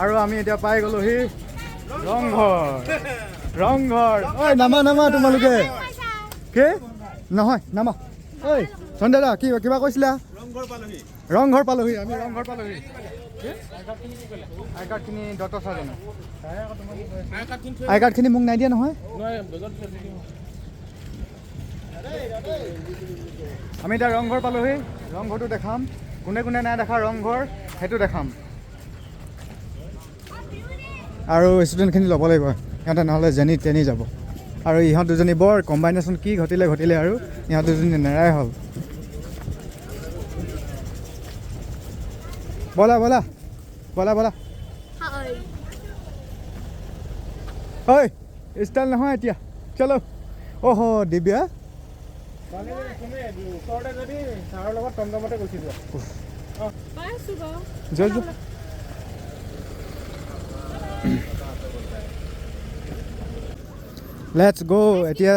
আৰু আমি এতিয়া পাই গ'লোহি ৰংঘৰ। ৰংঘৰ, ঐ নামা নামা তোমালোকে, কি নহয় নামা। ঐ সন্ধ্যা দা, কি কিবা কৈছিলা? ৰংঘৰ পালোহি আমি, ৰংঘৰ পালোহি। আই কাৰ্ডখিনি দত্ত ছাৰজনে, আই কাৰ্ডখিনি মোক নাই দিয়া নহয়। আমি এতিয়া ৰংঘৰ পালোহি, ৰংঘৰটো দেখাম। কোনে কোনে নাই দেখা ৰংঘৰ সেইটো দেখাম। আৰু ষ্টুডেণ্টখিনি ল'ব লাগিব সিহঁতে, নহ'লে যেনি তেনি যাব। আৰু ইহঁত দুজনী বৰ কম্বাইনেশ্যন কি ঘটিলে ঘটিলে আৰু ইহঁত দুজনী নেৰাই হ'ল। ব'লা ব'লা ব'লা ব'লা। ঐ ষ্টাইল নহয় এতিয়া, চলো। অহ দিব্যা, let's গ'। এতিয়া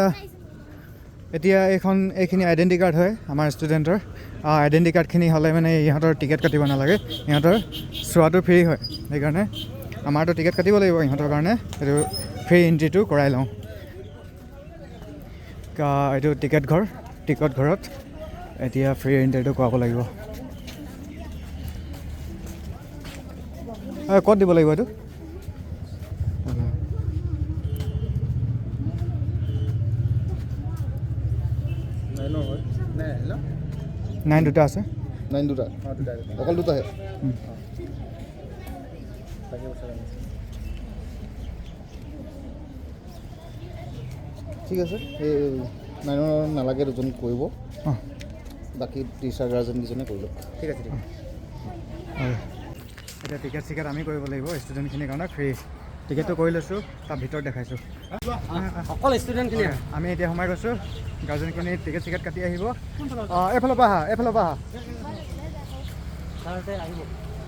এতিয়া এইখন এইখিনি আইডেণ্টি কাৰ্ড হয় আমাৰ ষ্টুডেণ্টৰ। আইডেণ্টি কাৰ্ডখিনি হ'লে মানে ইহঁতৰ টিকেট কাটিব নালাগে, ইহঁতৰ চোৱাটো ফ্ৰী হয়। সেইকাৰণে আমাৰতো টিকেট কাটিব লাগিব, ইহঁতৰ কাৰণে এইটো ফ্ৰী এণ্ট্ৰিটো কৰাই লওঁ। এইটো টিকেট ঘৰ, টিকট ঘৰত এতিয়া ফ্ৰী এণ্ট্ৰিটো কৰাব লাগিব। ক'ত দিব লাগিব এইটো? নাইন দুটা আছে, নাইন দুটা, অকল দুটাহে। ঠিক আছে, এই নাইনৰ নালাগে, দুজন কৰিব, বাকী টিচাৰ গাৰ্জেনকেইজনে কৰি লওক। ঠিক আছে, ঠিক আছে। এতিয়া টিকেট চিকেট আমি কৰিব লাগিব ষ্টুডেণ্টখিনিৰ কাৰণে ফ্ৰী। টিকেটটো কৰি লৈছোঁ, তাৰ ভিতৰত দেখাইছোঁ। অকল ষ্টুডেণ্টখিনি আমি এতিয়া সোমাই গৈছোঁ, গাৰ্জেনখিনি টিকেট চিকেট কাটি আহিব। অঁ, এইফালৰ পৰা আহা, এইফালৰ পৰা আহা।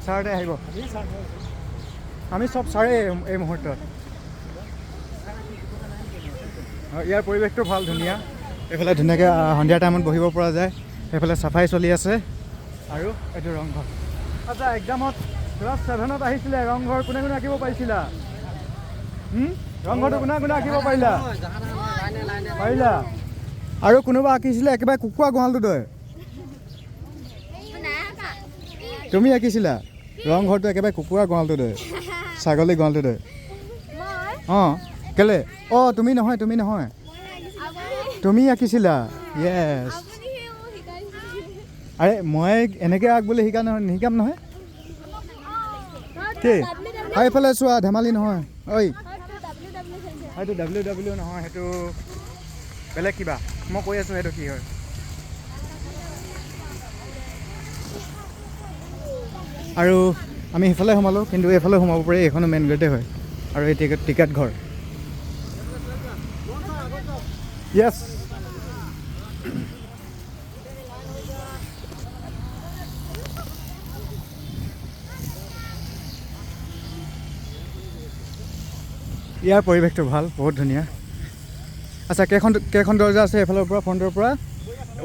ছাৰতে আহিব, আমি চব ছাৰেই এই মুহূৰ্তত। ইয়াৰ পৰিৱেশটো ভাল, ধুনীয়া। এইফালে ধুনীয়াকৈ সন্ধিয়া টাইমত বহিব পৰা যায়। সেইফালে চাফাই চলি আছে। আৰু এইটো ৰংঘৰ। আচ্ছা, এক্সামত ক্লাছ 7ত আহিছিলে ৰংঘৰ, কোনে কোনে আঁকিব পাৰিছিলা? ৰংঘৰটো কোনে কোনে আঁকিব পাৰিলা? পাৰিলা? আৰু কোনোবা আঁকিছিলে একেবাৰে কুকুৰা গঁৰালটো দৰে? তুমি আঁকিছিলা ৰংঘৰটো একেবাৰে কুকুৰা গঁৰালটো দৰে, ছাগলী গঁৰালটো দৰে? অঁ, কেলে? অঁ, তুমি নহয়, তুমি নহয়, তুমি আঁকিছিলা। য়েছ। আৰে মই এনেকৈ আঁক বুলি শিকা নহয়, নিশিকাম নহয়। কি এইফালে চোৱা, ধেমালি নহয়। ঐ, সেইটো ডাব্লিউ ডাব্লিউ নহয়, সেইটো বেলেগ কিবা। মই কৈ আছোঁ সেইটো কি হয়। আৰু আমি সেইফালে সোমালোঁ, কিন্তু এইফালে সোমাব পাৰি, এইখনো মেইন গেটে হয়। আৰু এই টিকেট ঘৰ। য়েছ। ইয়াৰ পৰিৱেশটো ভাল, বহুত ধুনীয়া। আচ্ছা, কেইখন কেইখন দৰ্জা আছে এইফালৰ পৰা? ফ্ৰণ্টৰ পৰা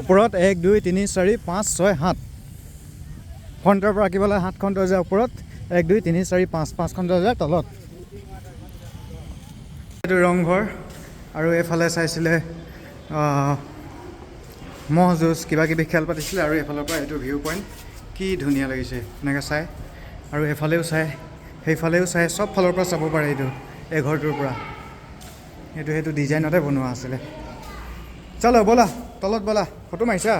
ওপৰত 1 2 3 4 5 6 7। ফ্ৰণ্টৰ পৰা আঁকিবলৈ 7খন দৰ্জা ওপৰত, 1 2 3 4 5, 5খন দৰ্জা তলত। এইটো ৰংঘৰ। আৰু এইফালে চাইছিলে ম'হ যুঁজ কিবা কিবি খেল পাতিছিলে। আৰু এইফালৰ পৰা এইটো ভিউ পইণ্ট কি ধুনীয়া লাগিছে এনেকৈ চাই। আৰু এইফালেও চাই, সেইফালেও চাই, চব ফালৰ পৰা চাব পাৰে এইটো, এই ঘৰটোৰ পৰা। সেইটো সেইটো ডিজাইনতে বনোৱা আছিলে। চলো ব'লা, তলত ব'লা। ফটো মাৰিছা?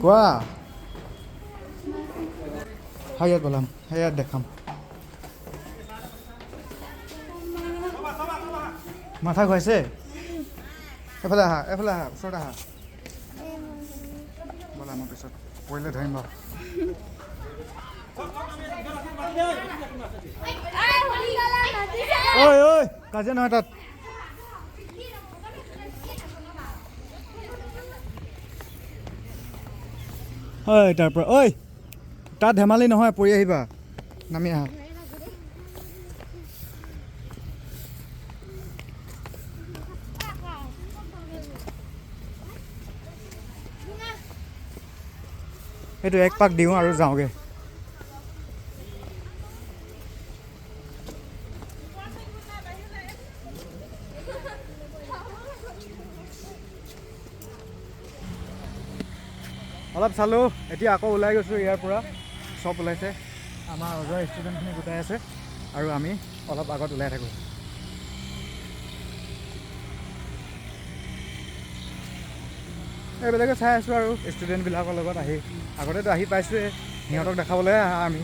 কোৱা। হায়াত ব'লাম, হায়াত দেখাম। মাথা ঘূৰাইছে? এইফালে আহা, এইফালে আহা, ওচৰত আহা। ব'লা, মই পিছত পৰিলে ধৰিম বাৰু। ঐ ঐ, কাজিয়া নহয় তাত। ঐ, তাৰ পৰা ঐ, তাত ধেমালি নহয়, পৰি আহিবা। নামি আহা। এইটো এক পাক দিওঁ আৰু যাওঁগৈ। অলপ চালোঁ, এতিয়া আকৌ ওলাই গৈছোঁ ইয়াৰ পৰা। চব ওলাইছে, আমাৰ অজয় ষ্টুডেণ্টখিনি গোটাই আছে আৰু আমি অলপ আগত ওলাই থাকোঁ। এইবিলাকে চাই আছোঁ আৰু ষ্টুডেণ্টবিলাকৰ লগত আহি, আগতেতো আহি পাইছোঁৱে, সিহঁতক দেখাবলৈ আহা আমি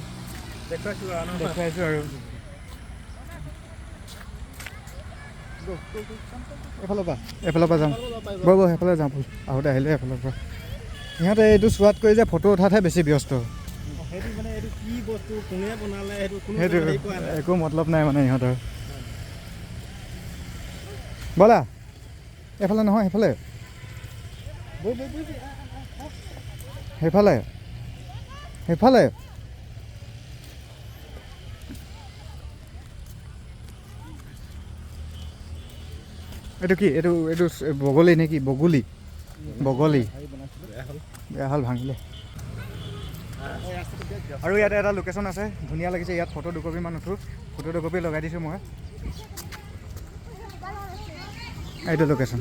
দেখুৱাইছোঁ আৰু। এইফালৰ পৰা, এইফালৰ পৰা যাওঁ, বৈ বৈ সেইফালে যাওঁ, আহোঁতে আহিলে এইফালৰ পৰা। সিহঁতে এইটো চোৱাতকৈ যে ফটো উঠাতহে বেছি ব্যস্ত, সেইটো একো মতলব নাই মানে ইহঁতৰ। ব'লা এইফালে নহয়, সেইফালে, সেইফালে, সেইফালে। এইটো কি? এইটো এইটো বগলী নেকি? বগলী, বগলী। বেয়া হ'ল, ভাঙিলে। আৰু ইয়াতে এটা লোকেশ্যন আছে, ধুনীয়া লাগিছে। ইয়াত ফটো দুকপিমান উঠোঁ, ফটো দুকপি লগাই দিছোঁ মই। এইটো লোকেশ্যন।